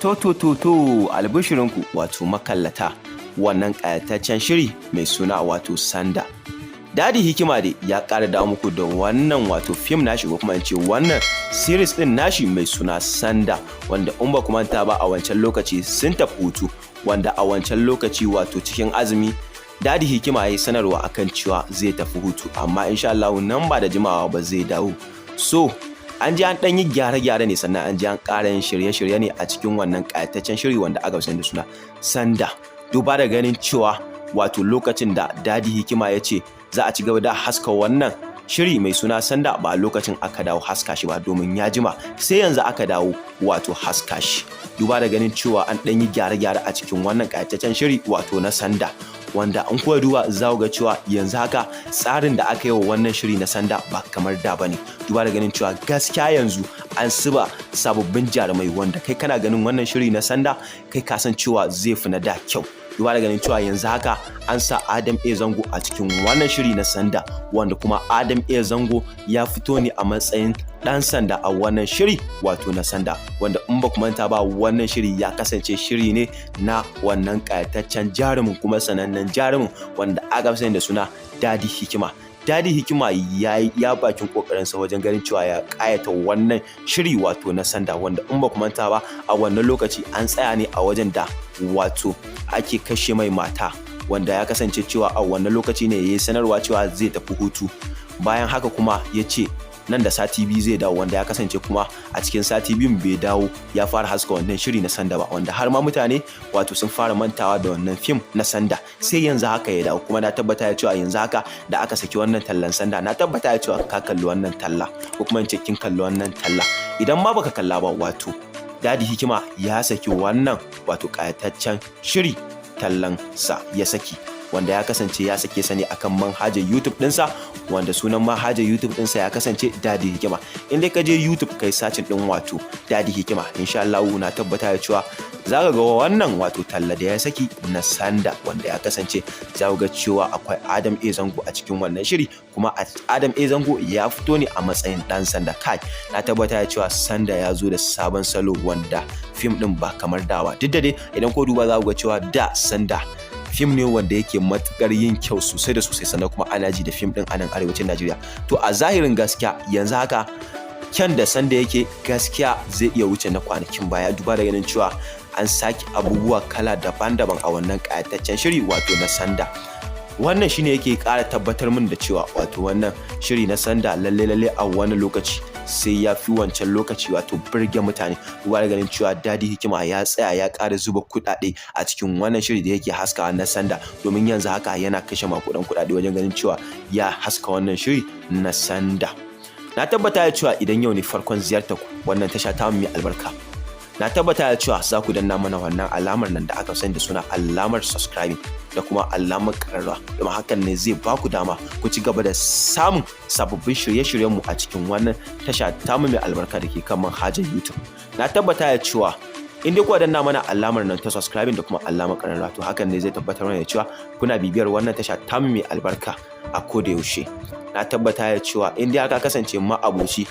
To to to to, albishirinku, wato makallata wannan ƙayataccen shiri mai suna wato Sanda. Dadi Hikima dai ya ƙara dawo muku da wannan wato fim nashi, ko kuma in ce wannan series ɗin nashi mai suna Sanda, wanda in ba ku manta ba, a wancan lokaci sun tafi hutu, wanda a wancan lokaci, wato cikin azumi, Dadi Hikima ya yi sanarwa akan cewa zai tafi hutu, amma insha Allah nan ba da jimawa ba zai dawo. So an ji an ɗan yi gyare-gyare ne, sannan an ji an ƙara yin shirye-shirye ne a cikin wannan ƙayataccen shiri wanda aka sani da suna Sanda. Duba da ganin cewa wato lokacin da Dadi Hikima ya ce za a ci gaba da haska wannan shiri mai suna Sanda, ba a lokacin aka dawo haska shi ba, domin ya jima, sai yanzu aka dawo wato haska shi. Duba da ganin cewa an ɗan yi gyare-gyare a cikin wannan ƙayataccen shiri wato na Sanda, wanda an kuwa duba za ga cewa yanzu haka tsarin da aka yi wa wannan shiri na Sanda ba kamar da ba ne, duba da ganin cewa gaskiya yanzu an zuba sababbin jarumai, wanda kai kana ganin wannan shiri na Sanda, kai ka san cewa zai fi na da kyau, duba da ganin cewa yanzu haka an sa Adam A Zango a cikin wannan shiri na Sanda, wanda kuma Adam A Zango ya fito ne a matsayin ɗan sanda a wannan shiri wato na Sanda, wanda in ba ku manta ba, wannan shiri ya kasance shiri ne na wannan ƙayataccen jarumin kuma sanannen jarumin wanda aka fi sani da suna Dadi Hikima. Dadi Hikima ya yi ya bakin kokarinsa wajen ganin cewa ya kayata wannan shiri wato na Sanda, wanda in ba ku manta ba, a wannan lokaci an tsaya ne a wajen da wato ake kashe mai mata, wanda ya kasance cewa a wannan lokaci ne ya yi sanarwa cewa zai tafi hutu. Bayan haka kuma ya ce nan da sati 2 zai dawo, wanda ya kasance kuma a cikin sati 2n bai dawo ya fara haska wannan shiri na Sanda ba, wanda har ma mutane wato sun fara mantawa da wannan fim na Sanda, sai yanzu haka ya dawo. Kuma na tabbata ya cewa yanzu haka da aka saki wannan tallan Sanda, na tabbata ya cewa ka kalli wannan talla, ko kuma in ce kin kalli wannan talla. Idan ma baka kalla ba, wato Dadi Hikima ya saki wannan wato ƙayataccen shiri, tallan sa ya saki, wanda ya kasance ya sake sa ne akan manhajar YouTube ɗinsa, wanda sunan manhajar YouTube ɗinsa ya kasance Dadi Hikima. In dai ka je YouTube kai searching ɗin wato Dadi Hikima, insha Allah na tabbata da cewa za ka ga wannan wato talla da ya saki na Sanda, wanda ya kasance za ga cewa akwai Adam A Zango a cikin wannan shiri, kuma Adam A Zango ya fito ne a matsayin ɗan sanda. Kai, na tabbata da cewa Sanda ya zo da sabon salo, wanda fim ɗin ba kamar dawa. Duk da dai idan ko duba za ku ga cewa da Sanda fim ne wanda yake matukar yin kyau sosai da sosai, sannan kuma ana ji da fim din a nan arewacin Najeriya. To a zahirin gaskiya yanzu haka kyan da Sanda yake gaskiya zai iya wuce na kwanakin baya, duba da ganin cewa an sake abubuwa kala daban-daban a wannan ƙayataccen shiri wato na Sanda. Wannan shine yake ƙara tabbatar min da cewa wato wannan shiri na Sanda lalle lalle a wani lokaci sai ya fi wancan lokaci wato burge mutane, duba da ganin cewa Dadi Hikima ya tsaya ya ƙara zuba kuɗaɗe a cikin wannan shiri da yake haskawa na Sanda, domin yanzu haka yana kashe makudan kuɗaɗe wajen ganin cewa ya haska wannan shiri na Sanda. Na tabbata da cewa idan yau ne farkon ziyartar ku wannan tasha ta mai albarka, na tabbata da cewa za ku danna mana wannan alamar nan da aka sani da suna alamar subscribing da kuma alamar kararrawa, domin hakan ne zai ba ku dama ku ci gaba da samun sababbin shirye-shiryenmu a cikin wannan tasha tamu mai albarka da ke kan manhajar YouTube. Na tabbata da cewa in dai kuwa danna mana alamar nan ta subscribing da kuma alamar kararrawa, to hakan ne zai tabbatar mana da cewa kuna bibiyar wannan tasha tamu mai albarka a koda yaushe. Na tabbata da cewa in dai ka kasance ma'aboci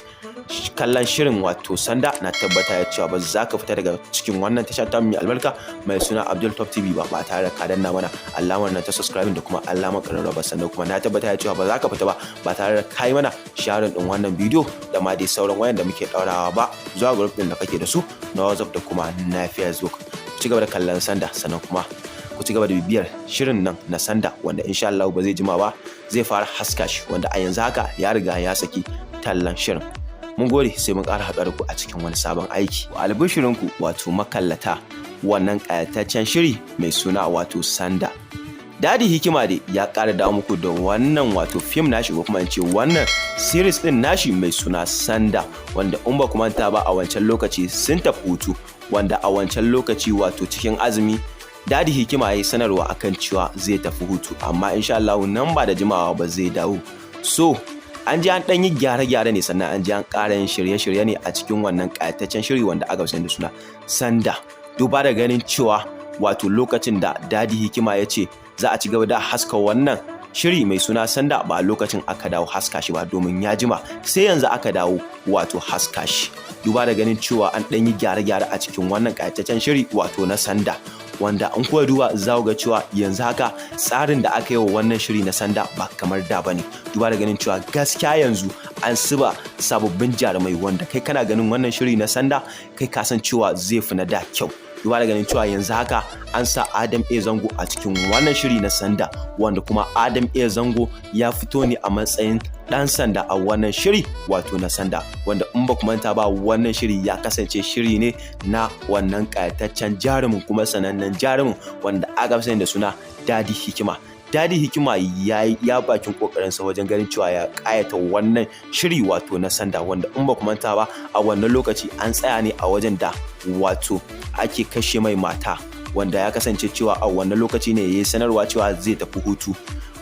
kallon shirin wato Sanda, na tabbata da cewa ba za ka fita daga cikin wannan tasha ta mai albarka mai suna Abdul Top TV ba, ba tare da ka danna mana alamar nan ta subscribing da kuma alamar ƙararrawa ba. Sannan kuma na tabbata da cewa ba za ka fita ba ba tare da kai mana sharing din wannan bidiyo da ma dai sauran wayan da muke ɗaurawa ba zuwa group din da kake da su na WhatsApp da kuma na Facebook. Ku ci gaba da kallon Sanda, sannan kuma ku ci gaba da bibiyar shirin nan na Sanda, wanda insha Allah ba zai jima ba zai fara haska shi, wanda a yanzu haka ya riga ya saki tallan shirin. Mun gode, sai mun ƙara haɗuwa da ku a cikin wani sabon aiki. Albishirinku, wato makallata wannan ƙayataccen shiri mai suna wato Sanda. Dadi Hikima dai ya ƙara dawo muku da wannan wato fim nashi, ko kuma in ce wannan series ɗin nashi mai suna Sanda, wanda in ba ku manta ba, a wancan lokaci sun tafi hutu, wanda a wancan lokaci wato cikin azumi, Dadi Hikima ya yi sanarwa akan cewa zai tafi hutu, amma insha Allah nan ba da jimawa ba zai dawo. So an ji an ɗan yi gyare-gyare ne, sannan an ji an ƙara yin shirye-shirye ne a cikin wannan ƙayataccen shiri wanda aka sani da suna Sanda. Duba da ganin cewa wato lokacin da Dadi Hikima ya ce za a ci gaba da haska wannan Shiri mai suna Sanda ba a lokacin aka dawo haska shi ba, domin ya jima, sai yanzu aka dawo wato haska shi. Duba da ganin cewa an ɗan yi gyare-gyare a cikin wannan ƙayataccen shiri wato na Sanda, wanda in kuka duba za ku ga cewa yanzu haka tsarin da aka yi wa wannan shiri na Sanda ba kamar da bane. Duba da ganin cewa gaskiya yanzu an zuba sababbin jarumai, wanda kai kana ganin wannan shiri na Sanda, kai ka san cewa zai fi na da kyau. Duba da ganin cewa yanzu haka an sa Adam A Zango a cikin wannan shiri na Sanda, wanda kuma Adam A Zango ya fito ne a matsayin ɗan sanda a wannan shiri wato na Sanda, wanda in ba ku manta ba, wannan shiri ya kasance shiri ne na wannan ƙayataccen jarumin kuma sanannen jarumin wanda aka fi sani da suna Dadi Hikima. Dadi Hikima ya bakin kokarinsa wajen ganin cewa ya kayata wannan shiri wato na Sanda, wanda in ba ku manta ba, a wannan lokaci an tsaya ne a wajen da wato ake kashe mai mata, wanda ya kasance cewa a wannan lokaci ne ya yi sanarwa cewa zai tafi hutu.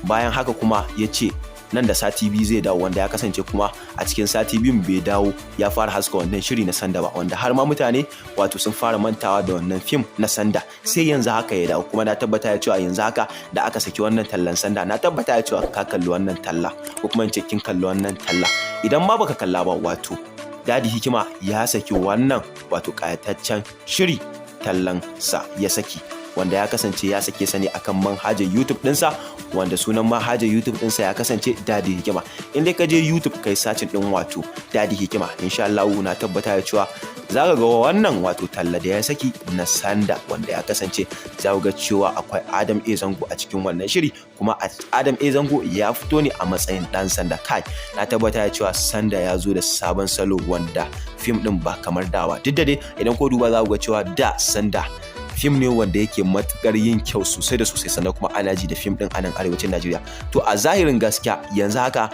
Bayan haka kuma ya ce nan da sati 2 zai dawo, wanda ya kasance kuma a cikin sati 2n bai dawo ya fara haska wannan shiri na Sanda ba, wanda har ma mutane wato sun fara mantawa da wannan fim na Sanda, sai yanzu haka ya dawo. Kuma na tabbata ya cewa yanzu haka da aka saki wannan tallan Sanda, na tabbata ya cewa ka kalli wannan talla, ko kuma in ce kin kalli wannan talla. Idan ma baka kalla ba, wato Dadi Hikima ya saki wannan wato ƙayataccen shiri, tallan sa ya saki, wanda ya kasance ya sake sa ne akan manhajar YouTube ɗinsa, wanda sunan manhajar YouTube ɗinsa ya kasance Dadi Hikima. In dai ka je YouTube kai searching ɗin wato Dadi Hikima, insha Allah na tabbata da cewa za ka ga wannan wato talla da ya saki na Sanda, wanda ya kasance za ga cewa akwai Adam A Zango a cikin wannan shiri, kuma Adam A Zango ya fito ne a matsayin ɗan sanda. Kai, na tabbata da cewa Sanda ya zo da sabon salo, wanda fim ɗin ba kamar dawa. Duk da dai idan ko duba za ku ga cewa da Sanda fim ne wanda yake matukar yin kyau sosai da sosai, sannan kuma ana ji da fim din a nan arewacin Najeriya. To, a zahirin gaskiya yanzu haka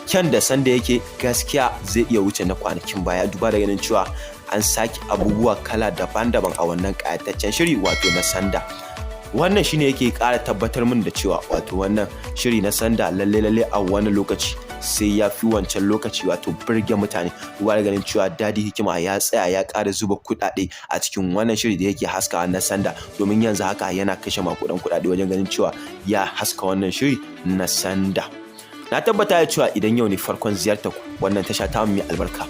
kyan da Sanda yake gaskiya zai iya wuce na kwanakin baya, duba da ganin cewa an sake abubuwa kala daban-daban a wannan ƙayataccen shiri wato na Sanda. Wannan shine yake ƙara tabbatar min da cewa wato wannan shiri na Sanda lalle lalle a wani lokaci sai ya fi wancan lokaci wato burge mutane, duba da ganin cewa Dadi Hikima ya tsaya ya ƙara zuba kuɗaɗe a cikin wannan shiri da yake haskawa na Sanda, domin yanzu haka yana kashe makudan kuɗaɗe wajen ganin cewa ya haska wannan shiri na Sanda. Na tabbata da cewa idan yau ne farkon ziyartar ku wannan tasha ta mai albarka,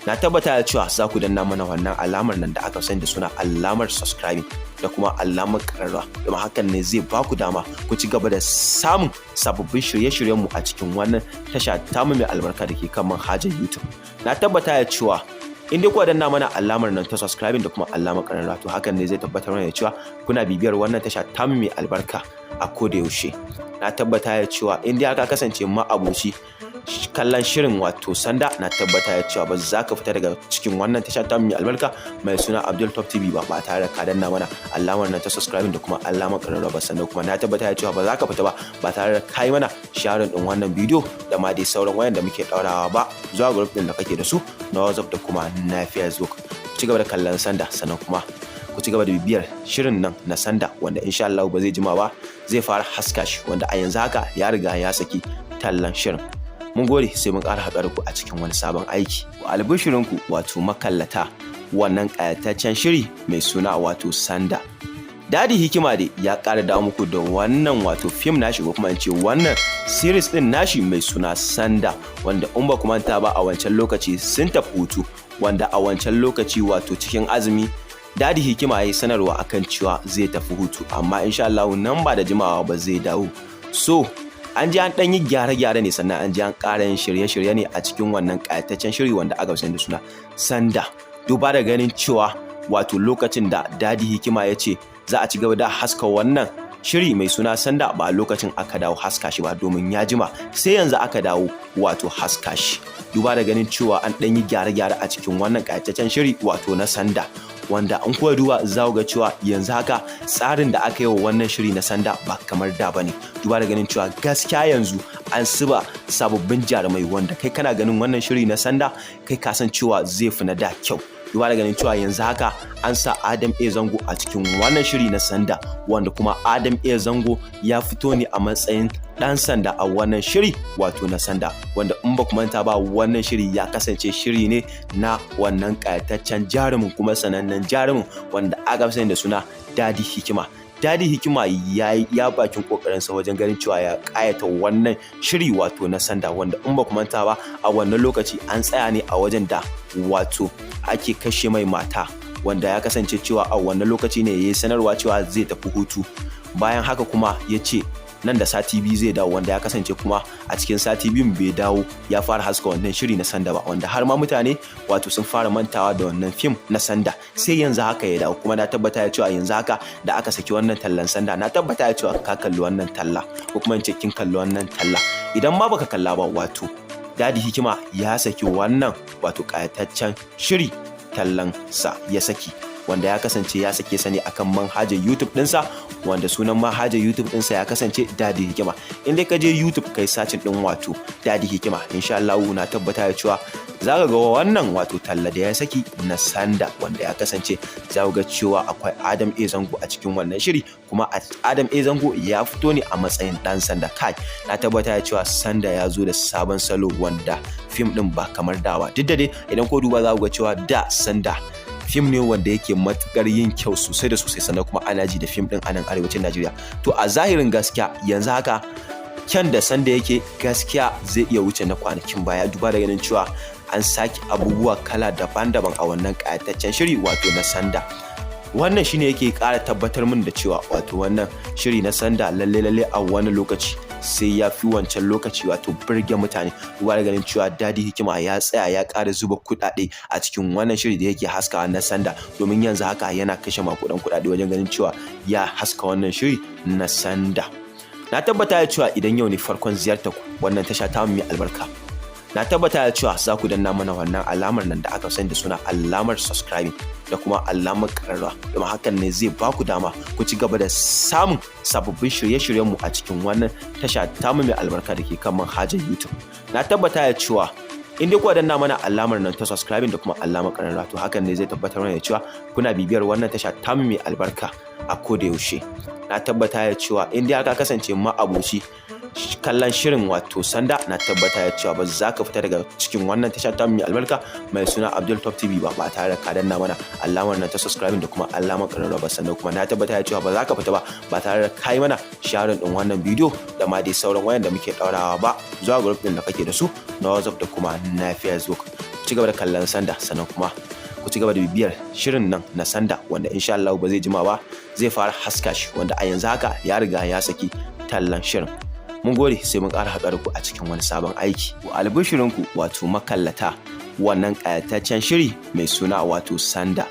na tabbata da cewa za ku danna mana wannan alamar nan da aka sani da suna alamar subscribing da kuma alamar kararrawa, domin hakan ne zai ba ku dama ku ci gaba da samun sababbin shirye-shiryenmu a cikin wannan tasha tamu mai albarka da ke kan manhajar YouTube. Na tabbata da cewa in dai kuwa danna mana alamar nan ta subscribing da kuma alamar kararrawa, to hakan ne zai tabbatar mana da cewa kuna bibiyar wannan tasha tamu mai albarka a koda yaushe. Na tabbata da cewa in dai aka kasance ma'aboci kallon shirin wato Sanda, na tabbata da cewa ba za ka fita daga cikin wannan tasha ta mai albarka mai suna Abdul Top TV ba ba tare da ka danna mana alamar nan ta subscribing da kuma alamar kararrawa ba. Sannan kuma na tabbata da cewa ba za ka fita ba ba tare da kai mana sharing din wannan bidiyo da ma dai sauran wayan da muke daurawa ba zuwa group din da kake da su na WhatsApp da kuma na Facebook. Ku ci gaba da kallon Sanda, sannan kuma ku ci gaba da bibiyar shirin nan na Sanda, wanda insha Allah ba zai jima ba zai fara haska shi, wanda a yanzu haka ya riga ya saki tallan shirin. Mun gode, sai mun ƙara haɗuwa da ku a cikin wani sabon aiki. Albishirinku wato makallata wannan ƙayataccen shiri mai suna wato Sanda. Dadi Hikima dai ya ƙara dawo muku da wannan wato fim nashi, ko kuma in ce wannan series din nashi mai suna Sanda, wanda in ba ku manta ba, a wancan lokaci sun tafi hutu, wanda a wancan lokaci wato cikin azumi Dadi Hikima ya yi sanarwa akan cewa zai tafi hutu, amma insha Allah nan ba da jimawa ba zai dawo. So an ji an ɗan yi gyare-gyare ne, sannan an ji an ƙara yin shirye-shirye ne a cikin wannan ƙayataccen shiri wanda aka fi da suna Sanda. Duba da ganin cewa wato lokacin da Dadi Hikima ya ce za a ci gaba da haska wannan shiri mai suna Sanda ba a lokacin aka dawo haska shi ba, domin ya jima, sai yanzu aka dawo wato haska shi. Duba da ganin cewa an ɗan yi gyare-gyare a cikin wannan ƙayataccen shiri wato na Sanda, wanda in kuka duba za ku ga cewa yanzu haka tsarin da aka yi wa wannan shiri na Sanda ba kamar da bane. Duba da ganin cewa gaskiya yanzu an zuba sababbin jarumai, wanda kai kana ganin wannan shiri na Sanda, kai ka san cewa zai fi na da kyau. Duba da ganin cewa yanzu haka an sa Adam A Zango a cikin wannan shiri na Sanda, wanda kuma Adam A Zango ya fito ne a matsayin ɗan sanda a wannan shiri wato na Sanda, wanda in ba ku manta ba, wannan shiri ya kasance shiri ne na wannan ƙayataccen jarumin kuma sanannen jarumin wanda aka fi sani da suna Dadi Hikima. Dadi Hikima ya yi iya bakin kokarinsa wajen ganin cewa ya kayata wannan shiri wato na Sanda, wanda in ba ku manta ba, a wannan lokaci an tsaya ne a wajen da wato ake kashe mai mata, wanda ya kasance cewa a wannan lokaci ne ya yi sanarwa cewa zai tafi hutu. Bayan haka kuma ya ce nan da sati 2 zai dawo, wanda ya kasance kuma a cikin sati 2n bai dawo ya fara haska wannan shiri na Sanda ba, wanda har ma mutane wato sun fara mantawa da wannan fim na Sanda. Sai yanzu haka ya dawo. Kuma na tabbata ya cewa yanzu haka da aka saki wannan tallan Sanda, na tabbata ya cewa ka kalli wannan talla, ko kuma in ce kin kalli wannan talla. Idan ma baka kalla ba, wato Dadi Hikima ya saki wannan wato ƙayataccen shiri, tallan sa ya saki, wanda ya kasance ya sake sa ne akan manhajar YouTube ɗinsa, wanda sunan manhajar YouTube ɗinsa ya kasance Dadi Hikima. In dai ka je YouTube kai searching ɗin wato Dadi Hikima, insha Allah na tabbata da cewa za ka ga wannan wato talla da ya saki na Sanda, wanda ya kasance za ga cewa akwai Adam A Zango a cikin wannan shiri, kuma Adam A Zango ya fito ne a matsayin ɗan sanda. Kai, na tabbata da cewa Sanda ya zo da sabon salo, wanda fim ɗin ba kamar dawa. Duk da dai idan ko duba za ku ga cewa da Sanda fim ne wanda yake matukar yin kyau sosai da sosai, sannan kuma ana ji da fim din a nan arewacin Najeriya. To, a zahirin gaskiya yanzu haka kyan da Sanda yake gaskiya zai iya wuce na kwanakin baya, duba da ganin cewa an sake abubuwa kala daban-daban a wannan ƙayataccen shiri wato na Sanda. Wannan shine yake ƙara tabbatar min da cewa wato wannan shiri na Sanda lalle lalle a wani lokaci sai ya fi wancan lokaci wato burge mutane, duba da ganin cewa Dadi Hikima ya tsaya ya ƙara zuba kuɗaɗe a cikin wannan shiri da yake haskawa na Sanda, domin yanzu haka yana kashe makudan kuɗaɗe wajen ganin cewa ya haska wannan shiri na Sanda. Na tabbata da cewa idan yau ne farkon ziyartar ku wannan tasha ta mai albarka, na tabbata da cewa za ku danna mana wannan alamar nan da aka sani da suna alamar subscribing da kuma alamar kararrawa, domin hakan ne zai ba ku dama ku ci gaba da samun sababbin shirye-shiryenmu a cikin wannan tasha tamu mai albarka da ke kan manhajar YouTube. Na tabbata da cewa in dai kuwa danna mana alamar nan ta subscribing da kuma alamar kararrawa, to hakan ne zai tabbatar mana da cewa kuna bibiyar wannan tasha tamu mai albarka a koda yaushe. Na tabbata da cewa in dai ka kasance ma'aboci kallon shirin wato Sanda, na tabbata da cewa ba za ka fita daga cikin wannan tasha ta mai albarka mai suna Abdul Top TV ba ba tare da ka danna mana alamar nan ta subscribing da kuma alamar kararrawa ba. Sannan kuma na tabbata da cewa ba za ka fita ba ba tare da kai mana sharing din wannan bidiyo da ma dai sauran wayan da muke daurawa ba zuwa group din da kake da su na WhatsApp da kuma na Facebook. Ku ci gaba da kallon Sanda, sannan kuma ku ci gaba da bibiyar shirin nan na Sanda, wanda insha Allah ba zai jima ba zai fara haska shi, wanda a yanzu haka ya riga ya saki tallan shirin. Mun gode, sai mun ƙara haɗa ku a cikin wani sabon aiki. Albishirinku wato makallata wannan ƙayataccen shiri mai suna wato Sanda.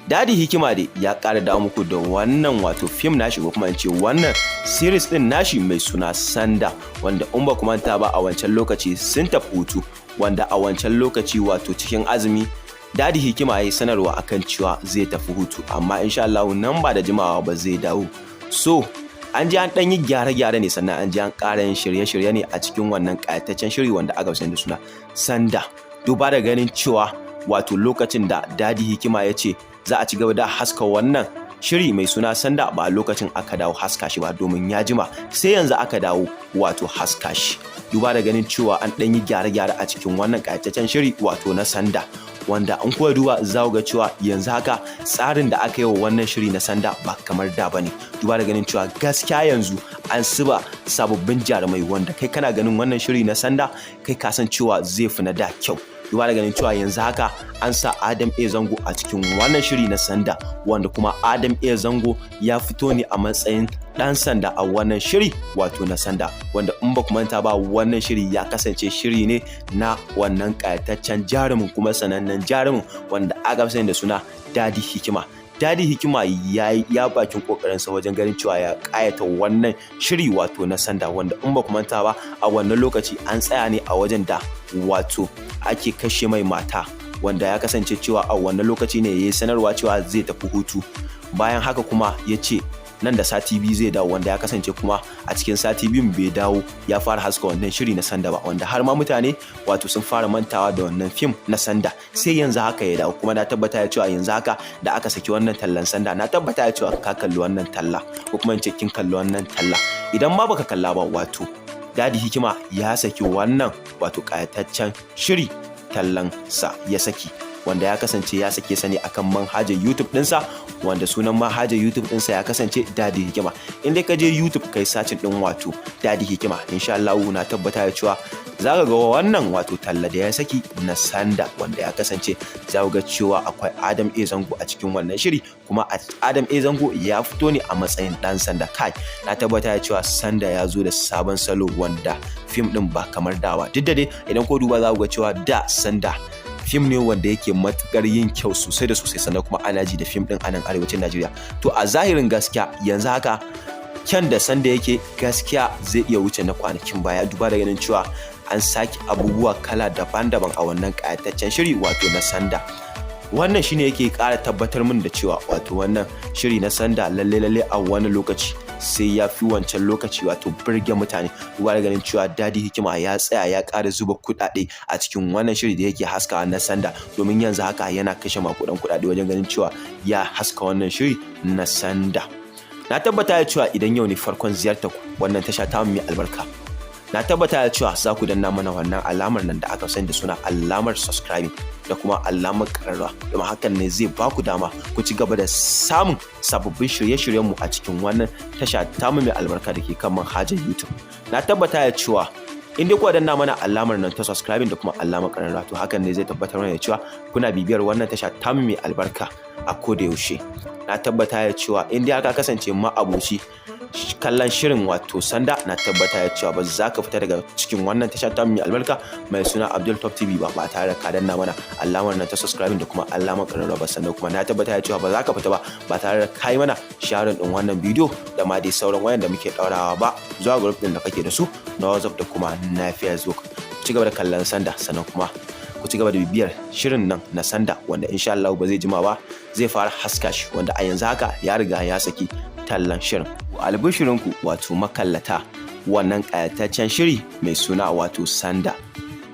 Dadi Hikima dai ya ƙara dawo muku da wannan wato fim nashi, ko kuma in ce wannan series din nashi mai suna Sanda, wanda in ba ku manta ba, a wancan lokaci sun tafi hutu, wanda a wancan lokaci wato cikin azumi Dadi Hikima ya yi sanarwa akan cewa zai tafi hutu, amma insha Allah nan ba da jimawa ba zai dawo. So an ji an ɗan yi gyare-gyare ne, sannan an ji an ƙara yin shirye-shirye ne a cikin wannan ƙayataccen shiri wanda aka sani da suna Sanda, duba da ganin cewa wato lokacin da Dadi Hikima ya ce za a ci gaba da haska wannan shiri mai suna Sanda, ba a lokacin aka dawo haska shi ba, domin ya jima, sai yanzu aka dawo wato haska shi, duba da ganin cewa an ɗan yi gyare-gyare a cikin wannan ƙayataccen shiri wato na Sanda, wanda an kuwa duba za ga cewa yanzu haka tsarin da aka yi wa wannan shiri na Sanda ba kamar da bane, duba da ganin cewa gaskiya yanzu an zuba sababbin jarumai, wanda kai kana ganin wannan shiri na Sanda kai ka san cewa zai fi na da kyau, duba da ganin cewa yanzu haka an sa Adam A Zango a cikin wannan shiri na Sanda, wanda kuma Adam A Zango ya fito ne a matsayin ɗan sanda a wannan shiri wato na Sanda, wanda in ba ku manta ba, wannan shiri ya kasance shiri ne na wannan ƙayataccen jarumin kuma sanannen jarumin wanda aka fi sani da suna Dadi Hikima. Dadi Hikima ya yi ya bakin kokarinsa wajen ganin cewa ya kayata wannan shiri wato na Sanda, wanda in ba ku manta ba, a wannan lokaci an tsaya ne a wajen da wato ake kashe mai mata, wanda ya kasance cewa a wannan lokaci ne ya yi sanarwa cewa zai tafi hutu. Bayan haka kuma ya ce nan da sati 2 zai dawo, wanda ya kasance kuma a cikin sati 2n bai dawo ya fara haska wannan shiri na Sanda ba, wanda har ma mutane wato sun fara mantawa da wannan fim na Sanda. Sai yanzu haka ya dawo. Kuma na tabbata ya cewa yanzu haka da aka saki wannan tallan Sanda, na tabbata ya cewa ka kalli wannan talla, ko kuma in ce kin kalli wannan talla. Idan ma baka kalla ba, wato Dadi Hikima ya saki wannan wato ƙayataccen shiri, tallan sa ya saki, wanda ya kasance ya sake sa ne akan manhajar YouTube ɗinsa, wanda sunan manhajar YouTube ɗinsa ya kasance Dadi Hikima. Wanda ya kasance ya sake sa ne akan manhajar YouTube ɗinsa, wanda sunan manhajar YouTube ɗinsa ya kasance Dadi Hikima. In dai ka je YouTube kai searching ɗin wato Dadi Hikima, insha Allah na tabbata da cewa za ka ga wannan wato talla da ya saki na Sanda, wanda ya kasance za ga cewa akwai Adam A Zango a cikin wannan shiri, kuma Adam A Zango ya fito ne a matsayin ɗan sanda. Kai, na tabbata da cewa Sanda ya zo da sabon salo, wanda fim ɗin ba kamar dawa. Duk da dai idan ko duba za ku ga cewa da Sanda fim ne wanda yake matukar yin kyau sosai da sosai, sannan kuma ana ji da fim din a nan arewacin Najeriya. To, a zahirin gaskiya yanzu haka kyan da Sanda yake gaskiya zai iya wuce na kwanakin baya, duba da ganin cewa an sake abubuwa kala daban-daban a wannan ƙayataccen shiri wato na Sanda. Wannan shine yake ƙara tabbatar min da cewa wato wannan shiri na Sanda lalle lalle a wani lokaci sai ya fi wancan lokaci wato burge mutane, duba da ganin cewa Dadi Hikima ya tsaya ya ƙara zuba kuɗaɗe a cikin wannan shiri da yake haskawa na Sanda, domin yanzu haka yana kashe makudan kuɗaɗe wajen ganin cewa ya haska wannan shiri na Sanda. Na tabbata da cewa idan yau ne farkon ziyartar ku wannan tasha ta mai albarka, na tabbata da cewa za ku danna mana wannan alamar nan da aka sani da suna alamar subscribing da kuma alamar kararrawa, domin hakan ne zai ba ku dama ku ci gaba da samun sababbin shirye-shiryenmu a cikin wannan tasha tamu mai albarka da ke kan manhajar YouTube. Na tabbata da cewa in dai kuwa danna mana alamar nan ta subscribing da kuma alamar kararrawa, to hakan ne zai tabbatar mana da cewa kuna bibiyar wannan tasha tamu mai albarka a koda yaushe. Na tabbata da cewa in dai aka kasance ma'aboci kallon shirin wato Sanda, na tabbata da cewa ba za ka fita daga cikin wannan tasha ta mai albarka mai suna Abdul Top TV ba ba tare da ka danna mana alamar nan ta subscribing da kuma alamar ƙararrawa ba. Sannan kuma na tabbata da cewa ba za ka fita ba ba tare da kai mana sharing din wannan bidiyo da ma dai sauran wayan da muke ɗaurawa ba zuwa group din da kake da su na WhatsApp da kuma na Facebook. Ci gaba da kallon Sanda, sannan kuma ku ci gaba da bibiyar shirin nan na Sanda, wanda insha Allah ba zai jima ba zai fara haska shi, wanda a yanzu haka ya riga ya saki tallan shirin. Albishirinku wato makallata wannan ƙayataccen shiri mai suna wato Sanda.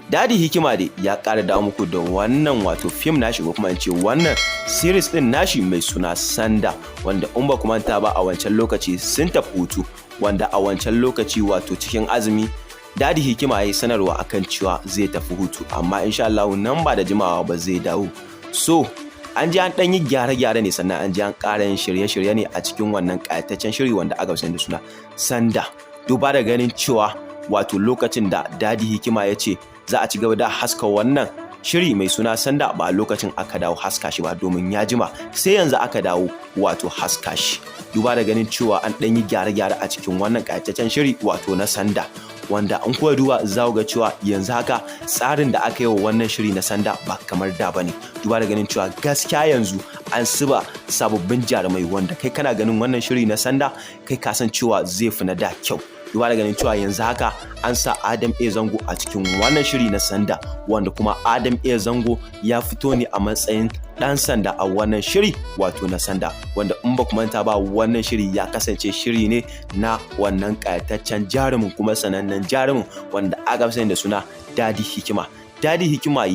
Dadi Hikima dai ya ƙara dawo muku da wannan wato fim nashi, ko kuma in ce wannan series din nashi mai suna Sanda, wanda in ba manta ba a wancan lokaci sun tafi hutu, wanda a wancan lokaci wato cikin azumi Dadi Hikima ya yi sanarwa akan cewa zai tafi hutu, amma insha Allah nan ba da jimawa ba zai dawo. So an ji an ɗan yi gyare-gyare ne, sannan an ji an ƙara yin shirye-shirye ne a cikin wannan ƙayataccen shiri wanda aka sani da suna Sanda, duba da ganin cewa wato lokacin da Dadi Hikima ya ce za a ci gaba da haska wannan shiri mai suna Sanda, ba lokacin aka dawo haska shi ba, domin ya jima, sai yanzu aka dawo wato haska shi, duba da ganin cewa an ɗan yi gyare-gyare a cikin wannan ƙayataccen shiri wato na Sanda, wanda an kuwa duba za ga cewa yanzu haka tsarin da aka yi wa wannan shiri na Sanda ba kamar da bane, duba da ganin cewa gaskiya yanzu an zuba sababbin jarumai, wanda kai kana ganin wannan shiri na Sanda kai ka san cewa zai fi na da kyau, duba da ganin cewa yanzu haka an sa Adam A Zango a cikin wannan shiri na Sanda, wanda kuma Adam A Zango ya fito ne a matsayin ɗan sanda a wannan shiri wato na Sanda, wanda in ba ku manta ba wannan shiri ya kasance shiri ne na wannan ƙayataccen jarumin kuma sanannen jarumin wanda aka sani da suna Dadi Hikima. Dadi Hikima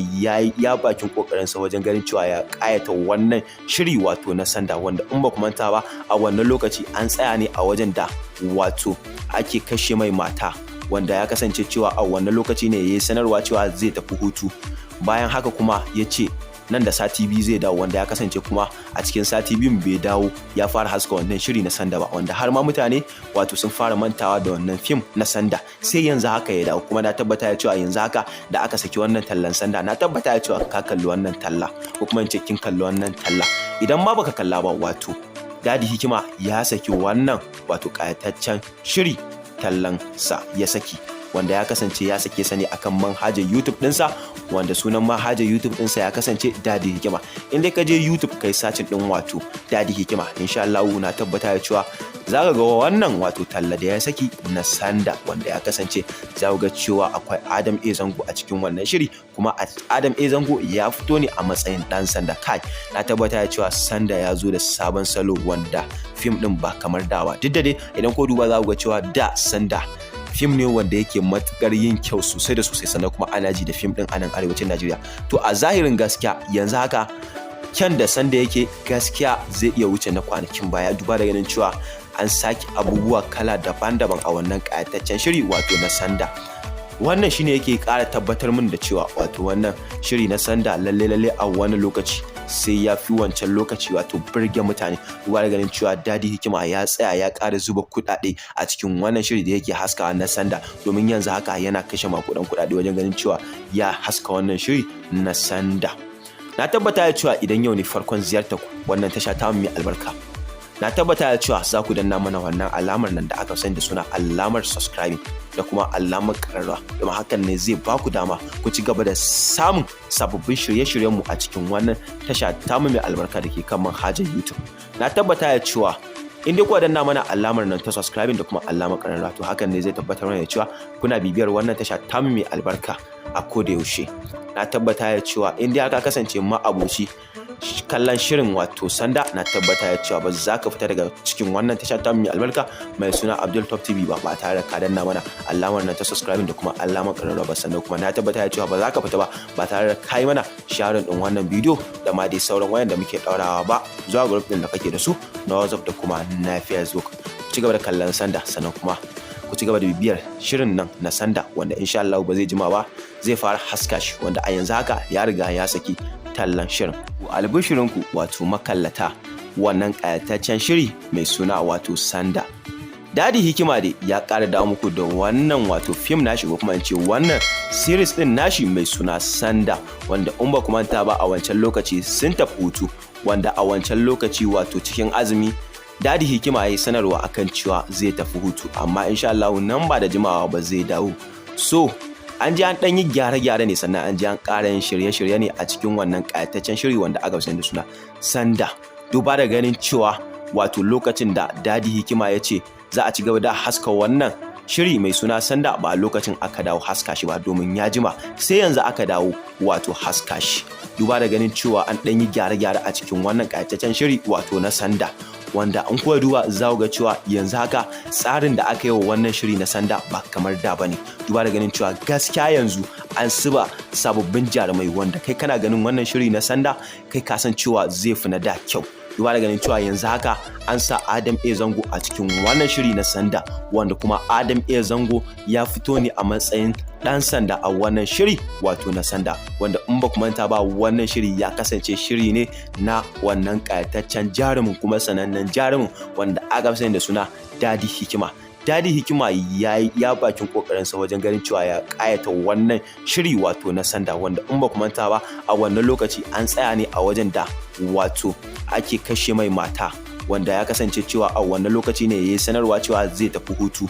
ya bakin kokarinsa wajen ganin cewa ya kayata wannan shiri wato na Sanda, wanda in ba ku manta ba a wannan lokaci an tsaya ne a wajen da wato ake kashe mai mata, wanda ya kasance cewa a wannan lokaci ne ya yi sanarwa cewa zai tafi hutu. Bayan haka kuma ya ce nan da sati 2 zai dawo, wanda ya kasance kuma a cikin sati 2n bai dawo ya fara haska wannan shiri na Sanda ba, wanda har ma mutane wato sun fara mantawa da wannan fim na Sanda, sai yanzu haka ya dawo. Kuma na tabbata ya cewa yanzu haka da aka saki wannan tallan Sanda, na tabbata ya cewa ka kalli wannan talla, ko kuma in ce kin kalli wannan talla. Idan ma baka kalla ba, wato Dadi Hikima ya saki wannan wato ƙayataccen shiri, tallan sa ya saki, wanda ya kasance ya sake sa ne akan manhajar YouTube ɗinsa, wanda sunan manhajar YouTube ɗinsa ya kasance Dadi Hikima. In dai ka je YouTube kai searching ɗin wato Dadi Hikima, insha Allah na tabbata da cewa za ka ga wannan wato talla da ya saki na Sanda, wanda ya kasance za ga cewa akwai Adam A Zango a cikin wannan shiri, kuma Adam A Zango ya fito ne a matsayin ɗan sanda. Kai, na tabbata da cewa Sanda ya zo da sabon salo, wanda fim ɗin ba kamar dawa. Duk da dai idan ko duba za ku ga cewa da Sanda fim ne wanda yake matukar yin kyau sosai da sosai, sannan kuma ana ji da fim din a nan arewacin Najeriya. To, a zahirin gaskiya yanzu haka kyan da Sanda yake gaskiya zai iya wuce na kwanakin baya, duba da ganin cewa an sake abubuwa kala daban-daban a wannan ƙayataccen shiri wato na Sanda. Wannan shine yake ƙara tabbatar min da cewa wato wannan shiri na Sanda lalle lalle a wani lokaci sai ya fi wancan lokaci wato burge mutane, duba da ganin cewa Dadi Hikima ya tsaya ya ƙara zuba kuɗaɗe a cikin wannan shiri da yake haskawa na Sanda, domin yanzu haka yana kashe makudan kuɗaɗe wajen ganin cewa ya haska wannan shiri na Sanda. Na tabbata da cewa idan yau ne farkon ziyartar ku wannan tasha ta mai albarka, na tabbata da cewa za ku danna mana wannan alamar nan da aka sani da suna alamar subscribing da kuma alamar kararrawa, domin hakan ne zai ba ku dama ku ci gaba da samun sababbin shirye-shiryenmu a cikin wannan tasha tamu mai albarka da ke kan manhajar YouTube. Na tabbata da cewa in dai kuwa danna mana alamar nan ta subscribing da kuma alamar kararrawa, to hakan ne zai tabbatar mana da cewa kuna bibiyar wannan tasha tamu mai albarka a koda yaushe. Na tabbata da cewa in dai aka kasance ma'aboci kallon shirin wato Sanda, na tabbata da cewa ba za ka fita daga cikin wannan tasha ta mai albarka mai suna Abdul Top TV ba ba tare da ka danna mana alamar nan ta subscribing da kuma alamar kararrawa ba. Sannan kuma na tabbata da cewa ba za ka fita ba ba tare da kai mana sharing din wannan bidiyo da ma dai sauran wayan da muke daurawa ba zuwa group din da kake da su na WhatsApp da kuma na Facebook. Ci gaba da kallon Sanda, sannan kuma ku ci gaba da bibiyar shirin nan na Sanda, wanda insha Allah ba zai jima ba zai fara haska shi, wanda a yanzu haka ya riga ya saki tallan shirin. Albishirinku wato makallata, wannan ƙayataccen shiri mai suna wato Sanda. Dadi Hikima dai ya ƙara dawo muku da wannan wato fim nashi, ko kuma in ce wannan series din nashi mai suna Sanda, wanda in ba ku manta ba, a wancan lokaci sun tafi hutu, wanda a wancan lokaci wato cikin azumi Dadi Hikima ya yi sanarwa akan cewa zai tafi hutu, amma insha Allah nan ba da jimawa ba zai dawo. So an ji an ɗan yi gyare-gyare ne, sannan an ji an ƙara yin shirye-shirye ne a cikin wannan ƙayataccen shiri wanda aka fi da suna Sanda, duba da ganin cewa wato lokacin da Dadi Hikima ya ce za a ci gaba da haska wannan shiri mai suna Sanda, ba lokacin aka dawo haska shi ba, domin ya jima, sai yanzu aka dawo wato haska shi, duba da ganin cewa an ɗan yi gyare-gyare a cikin wannan ƙayataccen shiri wato na Sanda, wanda an kuwa duba za ga cewa yanzu haka tsarin da aka yi wa wannan shiri na Sanda ba kamar da bane, duba da ganin cewa gaskiya yanzu an zuba sababbin jarumai, wanda kai kana ganin wannan shiri na Sanda kai ka san cewa zai fi na da kyau, duba da ganin cewa yanzu haka an sa Adam A Zango a cikin wannan shiri na Sanda, wanda kuma Adam A Zango ya fito ne a matsayin ɗan sanda a wannan shiri wato na Sanda, wanda in ba ku manta ba, wannan shiri ya kasance shiri ne na wannan ƙayataccen jarumin kuma sanannen jarumin wanda aka fi sani da suna Dadi Hikima. Dadi Hikima ya bakin kokarinsa wajen ganin cewa ya kayata wannan shiri wato na Sanda, wanda in ba ku manta ba, a wannan lokaci an tsaya ne a wajen da wato ake kashe mai mata, wanda ya kasance cewa a wannan lokaci ne ya yi sanarwa cewa zai tafi hutu.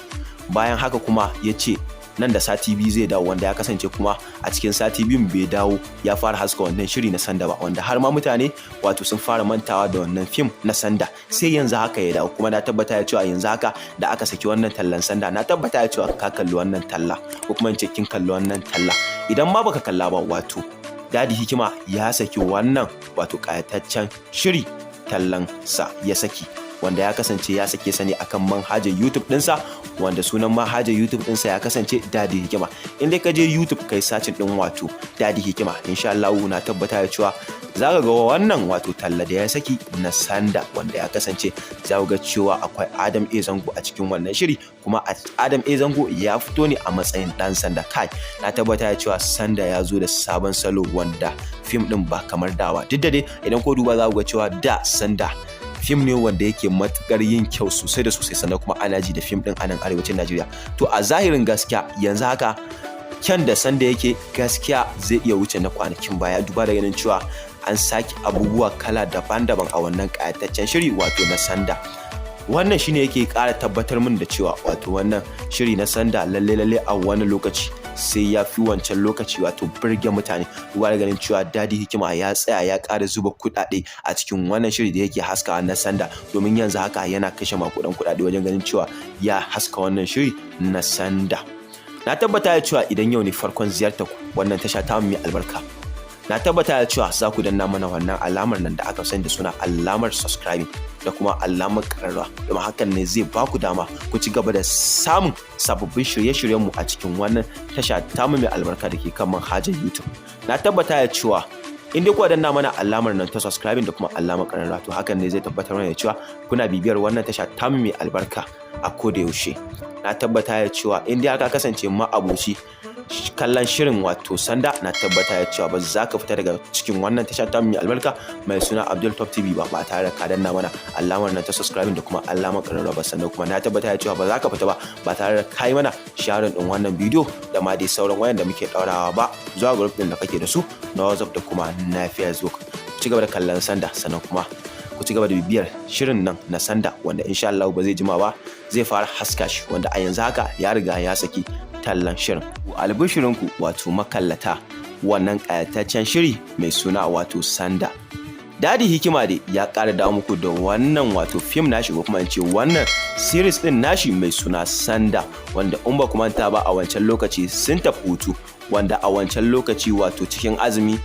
Bayan haka kuma ya ce nan da sati 2 zai dawo, wanda ya kasance kuma a cikin sati 2n bai dawo ya fara haska wannan shiri na Sanda ba, wanda har ma mutane wato sun fara mantawa da wannan fim na Sanda, sai yanzu haka ya dawo. Kuma na tabbata ya cewa yanzu haka da aka saki wannan tallan Sanda, na tabbata ya cewa ka kalli wannan talla, ko kuma in ce kin kalli wannan talla. Idan ma baka kalla ba, wato Dadi Hikima ya saki wannan wato ƙayataccen shiri, tallan sa ya saki, wanda ya kasance ya sake sa ne akan manhajar YouTube ɗinsa, wanda sunan manhajar YouTube ɗinsa ya kasance Dadi Hikima. In dai ka je YouTube kai searching ɗin wato Dadi Hikima, insha Allah na tabbata da cewa za ka ga wannan wato talla da ya saki na Sanda, wanda ya kasance za ga cewa akwai Adam A Zango a cikin wannan shiri, kuma Adam A Zango ya fito ne a matsayin ɗan sanda. Kai, na tabbata da cewa Sanda ya zo da sabon salo, wanda fim ɗin ba kamar dawa. Duk da dai idan ko duba za ku ga cewa da Sanda fim ne wanda yake matukar yin kyau sosai da sosai, sannan kuma ana ji da fim din a nan arewacin Najeriya. To a zahirin gaskiya yanzu haka kyan da Sanda yake gaskiya zai iya wuce na kwanakin baya, duba da ganin cewa an sake abubuwa kala daban-daban a wannan ƙayataccen shiri wato na Sanda. Wannan shine yake ƙara tabbatar min da cewa wato wannan shiri na Sanda lalle lalle a wani lokaci sai ya fi wancan lokaci wato burge mutane, duba da ganin cewa Dadi Hikima ya tsaya ya ƙara zuba kuɗaɗe a cikin wannan shiri da yake haskawa na Sanda, domin yanzu haka yana kashe makudan kuɗaɗe wajen ganin cewa ya haska wannan shiri na Sanda. Na tabbata da cewa idan yau ne farkon ziyartar ku wannan tasha ta mai albarka, na tabbata da cewa za ku danna mana wannan alamar nan da aka sani da suna alamar subscribing da kuma alamar kararrawa, domin hakan ne zai ba ku dama ku ci gaba da samun sababbin shirye-shiryenmu a cikin wannan tasha tamu mai albarka da ke kan manhajar YouTube. Na tabbata da cewa in dai kuwa danna mana alamar nan ta subscribing da kuma alamar kararrawa, to hakan ne zai tabbatar mana da cewa kuna bibiyar wannan tasha tamu mai albarka a koda yaushe. Na tabbata da cewa in dai aka kasance ma'aboci Kallon shirin wato Sanda, na tabbata ya cewa ba za ka fita daga cikin wannan tasha ta mai albarka mai suna Abdul Top TV ba, ba tare da ka danna mana alamar nan ta subscribing da kuma alamar ƙararrawa ba. Sannan kuma na tabbata ya cewa ba za ka fita ba, ba tare da kai mana sharing din wannan bidiyo da ma dai sauran wayan da muke ɗaurawa ba zuwa group din da kake da su na WhatsApp da kuma na Facebook. Ku ci gaba da kallon Sanda, sannan kuma ku ci gaba da bibiyar shirin nan na Sanda, wanda insha Allah ba zai jima ba zai fara haska shi, wanda a yanzu haka ya riga ya saki tallan shirin. Albishirinku, wato makallata wannan ƙayataccen shiri mai suna wato Sanda. Dadi Hikima dai ya ƙara dawo muku da wannan wato fim nashi, ko kuma in ce wannan series din nashi mai suna Sanda, wanda in ba manta ba, a wancan lokaci sun tafi hutu, wanda a wancan lokaci wato cikin azumi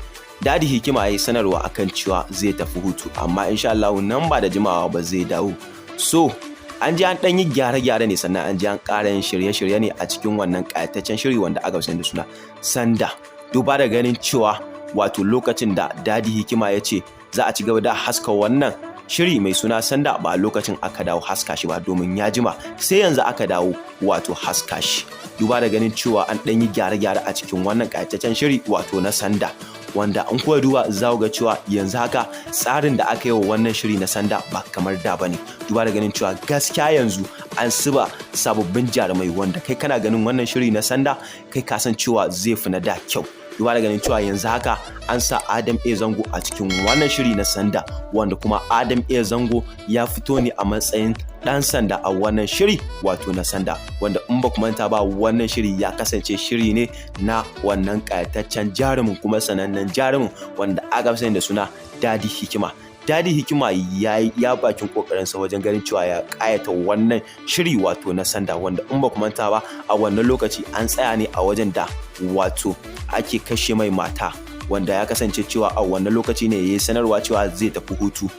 Dadi Hikima ya yi sanarwa akan cewa zai tafi hutu, amma insha Allah nan ba da jimawa ba zai dawo. So an ji an ɗan yi gyare-gyare ne, sannan an ji an ƙara yin shirye-shirye ne a cikin wannan ƙayataccen shiri wanda aka sani da suna Sanda. Duba da ganin cewa wato lokacin da Dadi Hikima ya ce za a ci gaba da haska wannan shiri mai suna Sanda, ba a lokacin aka dawo haska shi ba, domin ya jima, sai yanzu aka dawo wato haska shi. Duba da ganin cewa an ɗan yi gyare-gyare a cikin wannan ƙayataccen shiri wato na Sanda, wanda an kuwa duba za ga cewa yanzu haka tsarin da aka yi wa wannan shiri na Sanda ba kamar da bane, duba da ganin cewa gaskiya yanzu an zuba sababbin jarumai, wanda kai kana ganin wannan shiri na Sanda, kai ka san cewa zai fi na da kyau, duba da ganin cewa yanzu haka an sa Adam A Zango a cikin wannan shiri na Sanda, wanda kuma Adam A Zango ya fito ne a matsayin ɗan sanda a wannan shiri wato na Sanda, wanda in ba manta ba, wannan shiri ya kasance shiri ne na wannan ƙayataccen jarumin kuma sanannen jarumin wanda aka fi sani da suna Dadi Hikima. Dadi Hikima ya yi ya bakin kokarinsa wajen ganin cewa ya kayata wannan shiri wato na Sanda, wanda in ba manta ba, a wannan lokaci an tsaya ne a wajen da wato ake kashe mai mata, wanda ya kasance cewa a wannan lokaci ne ya yi sanarwa cewa zai tafi hutu.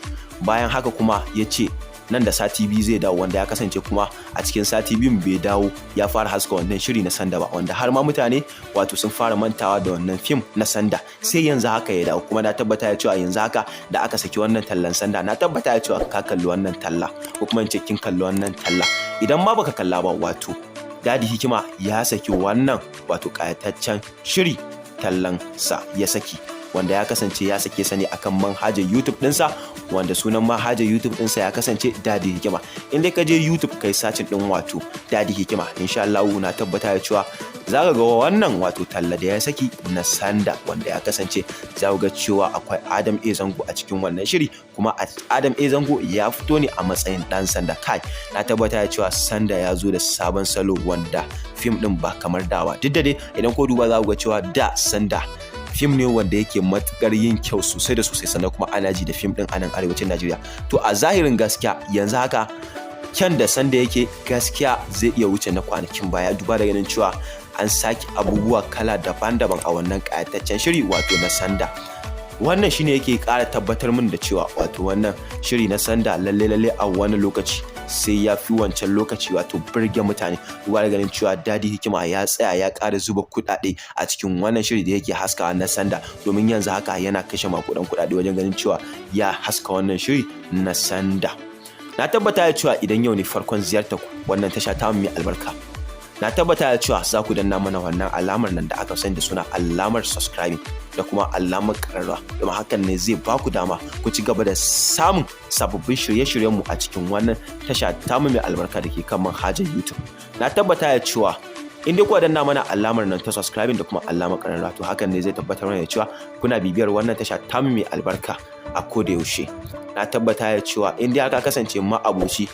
Bayan haka kuma ya ce nan da sati 2 zai dawo, wanda ya kasance kuma a cikin sati 2n bai dawo ya fara haska wannan shiri na Sanda ba, wanda har ma mutane wato sun fara mantawa da wannan fim na Sanda, sai yanzu haka ya dawo. Kuma na tabbata ya cewa yanzu haka da aka saki wannan tallan Sanda, na tabbata ya cewa ka kalli wannan talla, ko kuma in ce kin kalli wannan talla. Idan ma baka kalla ba, wato Dadi Hikima ya saki wannan wato kayataccen shiri, tallan sa ya saki, wanda ya kasance ya sake sa ne akan manhajar YouTube ɗinsa, wanda sunan manhajar YouTube ɗinsa ya kasance Dadi Hikima. In dai ka je YouTube kai searching ɗin wato Dadi Hikima, insha Allah na tabbata ya cewa za ka ga wannan wato talla da ya saki na Sanda, wanda ya kasance za ga cewa akwai Adam A Zango a cikin wannan shiri, kuma Adam A Zango ya fito ne a matsayin ɗan sanda. Kai, na tabbata ya cewa Sanda ya zo da sabon salo, wanda fim ɗin ba kamar dawa. Duk da dai idan ko duba za ku ga cewa da Sanda fim ne wanda yake matukar yin kyau sosai da sosai, sannan kuma ana ji da fim din a nan arewacin Najeriya. To a zahirin gaskiya yanzu haka kyan da Sanda yake gaskiya zai iya wuce na kwanakin baya, duba da ganin cewa an sake abubuwa kala daban-daban a wannan kayataccen shiri wato na Sanda. Wannan shine yake ƙara tabbatar min da cewa wato wannan shiri na Sanda lalle lalle a wani lokaci sai ya fi wancan lokaci wato burge mutane, duba da ganin cewa Dadi Hikima ya tsaya ya ƙara zuba kuɗaɗe a cikin wannan shiri da yake haskawa na Sanda, domin yanzu haka yana kashe makudan kuɗaɗe wajen ganin cewa ya haska wannan shiri na Sanda. Na tabbata ya cewa idan yau ne farkon ziyartar ku wannan tasha ta mai albarka, na tabbata da cewa za ku danna mana wannan alamar nan da aka sani da suna alamar subscribing da kuma alamar kararrawa, domin hakan ne zai ba ku dama ku ci gaba da samun sababbin shirye-shiryenmu a cikin wannan tasha tamu mai albarka da ke kan manhajar YouTube. Na tabbata da cewa in dai kuwa danna mana alamar nan ta subscribing da kuma alamar kararrawa, to hakan ne zai tabbatar mana da cewa kuna bibiyar wannan tasha tamu mai albarka a koda yaushe. Na tabbata da cewa in dai aka kasance ma'aboci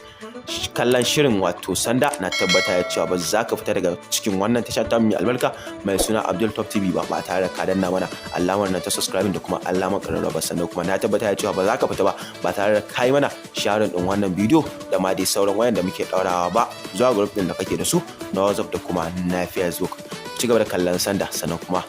kallon shirin wato Sanda, na tabbata da cewa ba za ka fita daga cikin wannan tasha ta mai albarka mai suna Abdul Top TV ba, ba tare da ka danna mana alamar nan ta subscribing da kuma alamar kararrawa ba. Sannan kuma na tabbata da cewa ba za ka fita ba, ba tare da kai mana sharing din wannan bidiyo da ma dai sauran wayan da muke daurawa ba zuwa group din da kake da su na WhatsApp da kuma na Facebook. Ku ci gaba da kallon Sanda, sannan kuma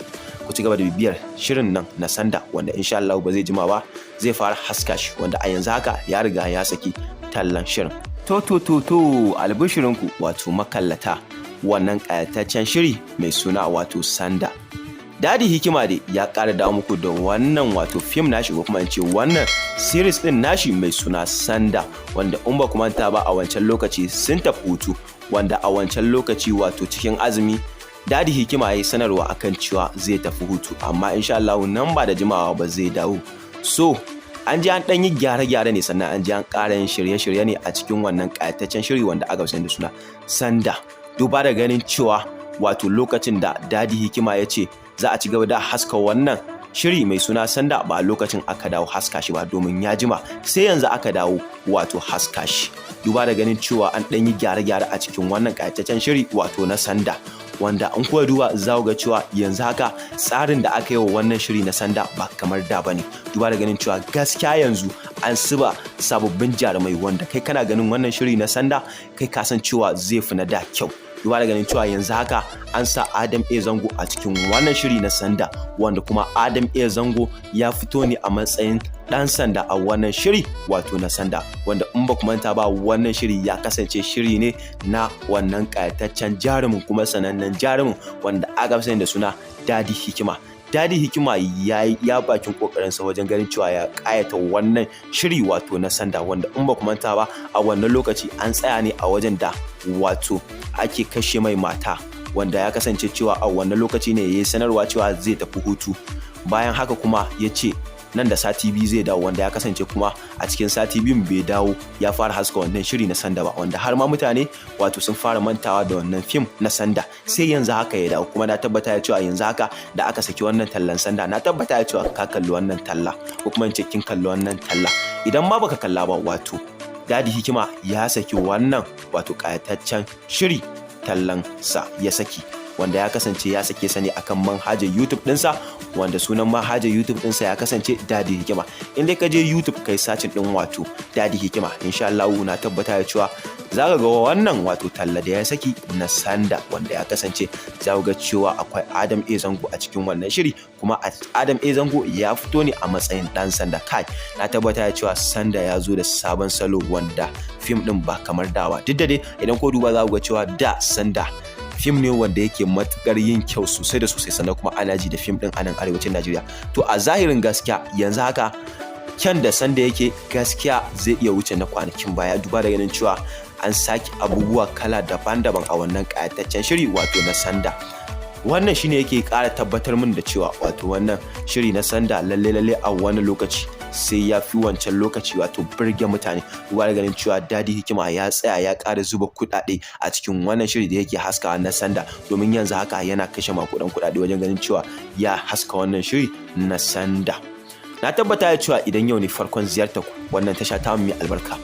ku ci gaba da bibiyar shirin nan na Sanda, wanda insha Allah ba zai jima ba zai fara haska shi, wanda a yanzu haka ya riga ya saki tallan shirin. To to to to, albishirinku, wato makallata wannan ƙayataccen shiri mai suna wato Sanda. Dadi Hikima dai ya ƙara dawo muku da wannan wato fim nashi, ko kuma in ce wannan series din nashi mai suna Sanda, wanda in ba manta ba, a wancan lokaci sun tafi hutu, wanda a wancan lokaci wato cikin azumi Dadi Hikima ya yi sanarwa akan cewa zai tafi hutu, amma insha Allah nan ba da jimawa ba zai dawo. So an ji an ɗan yi gyare-gyare ne, sannan an ji an ƙara yin shirye-shirye ne a cikin wannan ƙayataccen shiri wanda aka sani da suna Sanda. Duba da ganin cewa wato lokacin da Dadi Hikima ya ce za a ci gaba da haska wannan shiri mai suna Sanda, ba lokacin aka dawo haska shi ba, domin ya jima, sai yanzu aka dawo wato haska shi. Duba da ganin cewa an ɗan yi gyare-gyare a cikin wannan ƙayataccen shiri wato na Sanda, wanda an kuwa duba za ga cewa yanzu haka tsarin da aka yi wa wannan shiri na Sanda ba kamar da bane. Duba da ganin cewa gaskiya yanzu an zuba sababbin jarumai, wanda kai kana ganin wannan shiri na Sanda, kai ka san cewa zai fi na da kyau. Duba da ganin cewa yanzu haka an sa Adam A Zango a cikin wannan shiri na Sanda, wanda kuma Adam A Zango ya fito ne a matsayin ɗan sanda a wannan shiri wato na Sanda, wanda in ba ku manta ba, wannan shiri ya kasance shiri ne na wannan ƙayataccen jarumin kuma sanannen jarumin wanda aka fi sani da suna Dadi Hikima. Dadi Hikima ya bakin kokarinsa wajen ganin cewa ya kayata wannan shiri wato na Sanda, wanda in ba ku manta ba, a wannan lokaci an tsaya ne a wajen da wato ake kashe mai mata, wanda ya kasance cewa a wannan lokaci ne ya yi sanarwa cewa zai tafi hutu. Bayan haka kuma ya ce nan da sati 2 zai dawo, wanda ya kasance kuma a cikin sati 2n bai dawo ya fara haska wannan shiri na Sanda ba, wanda har ma mutane wato sun fara mantawa da wannan fim na Sanda, sai yanzu haka ya dawo. Kuma na tabbata ya cewa yanzu haka da aka saki wannan tallan Sanda, na tabbata ya cewa ka kalli wannan talla, ko kuma in ce kin kalli wannan talla. Idan ma baka kalla ba, wato Dadi Hikima ya saki wannan wato ƙayataccen shiri, tallan sa ya saki, wanda ya kasance ya sake sa ne akan manhajar YouTube ɗinsa, wanda sunan manhajar YouTube ɗinsa ya kasance Dadi Hikima. In dai ka je YouTube kai searching ɗin wato Dadi Hikima, insha Allah na tabbata da cewa za ka ga wannan wato talla da ya saki na Sanda, wanda ya kasance za ga cewa akwai Adam A Zango a cikin wannan shiri, kuma Adam A Zango ya fito ne a matsayin ɗan sanda. Kai, na tabbata da cewa Sanda ya zo da sabon salo, wanda fim ɗin ba kamar dawa. Duk da dai idan ko duba za ku ga cewa da Sanda fim ne wanda yake matukar yin kyau sosai da sosai, sannan kuma ana ji da fim din a nan arewacin Najeriya. To a zahirin gaskiya yanzu haka kyan da Sanda yake gaskiya zai iya wuce na kwanakin baya, duba da ganin cewa an sake abubuwa kala daban-daban a wannan kayataccen shiri wato na Sanda. Wannan shine yake ƙara tabbatar min da cewa wato wannan shiri na Sanda lalle lalle a wani lokaci sai ya fi wancan lokaci wato burge mutane, duba da ganin cewa Dadi Hikima ya tsaya ya ƙara zuba kuɗaɗe a cikin wannan shiri da yake haskawa na Sanda, domin yanzu haka yana kashe makudan kuɗaɗe wajen ganin cewa ya haska wannan shiri na Sanda. Na tabbata da cewa idan yau ne farkon ziyartar ku wannan tasha ta mai albarka,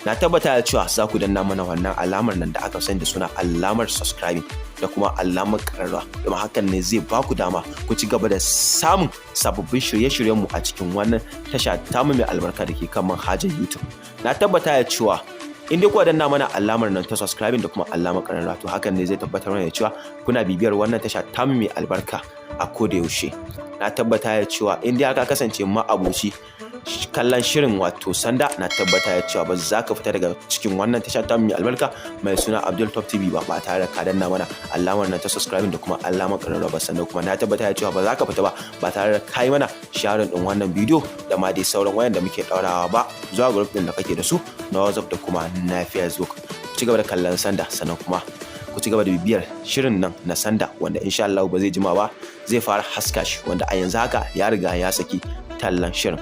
na tabbata da cewa za ku danna mana wannan alamar nan da aka sani da suna alamar subscribing da kuma alamar kararrawa, domin hakan ne zai ba ku dama ku ci gaba da samun sababbin shirye-shiryenmu a cikin wannan tasha tamu mai albarka da ke kan manhajar YouTube. Na tabbata da cewa in dai kuwa danna mana alamar nan ta subscribing da kuma alamar kararrawa, to hakan ne zai tabbatar mana da cewa kuna bibiyar wannan tasha tamu mai albarka a koda yaushe. Na tabbata da cewa in dai ka kasance ma'aboci kallon shirin wato Sanda, na tabbata da cewa ba za ka fita daga cikin wannan tasha ta mai albarka mai suna Abdul Top TV ba ba tare da ka danna mana alamar nan ta subscribing da kuma alamar ƙararrawa ba. Sannan kuma na tabbata da cewa ba za ka fita ba ba tare da kai mana sharing din wannan bidiyo da ma dai sauran wayan da muke ɗaurawa ba zuwa group din da kake da su na WhatsApp da kuma na Facebook. Ku ci gaba da kallon Sanda, sannan kuma ku ci gaba da bibiyar shirin nan na Sanda, wanda insha Allah ba zai jima ba zai fara haska shi, wanda a yanzu haka ya riga ya saki tallan shirin.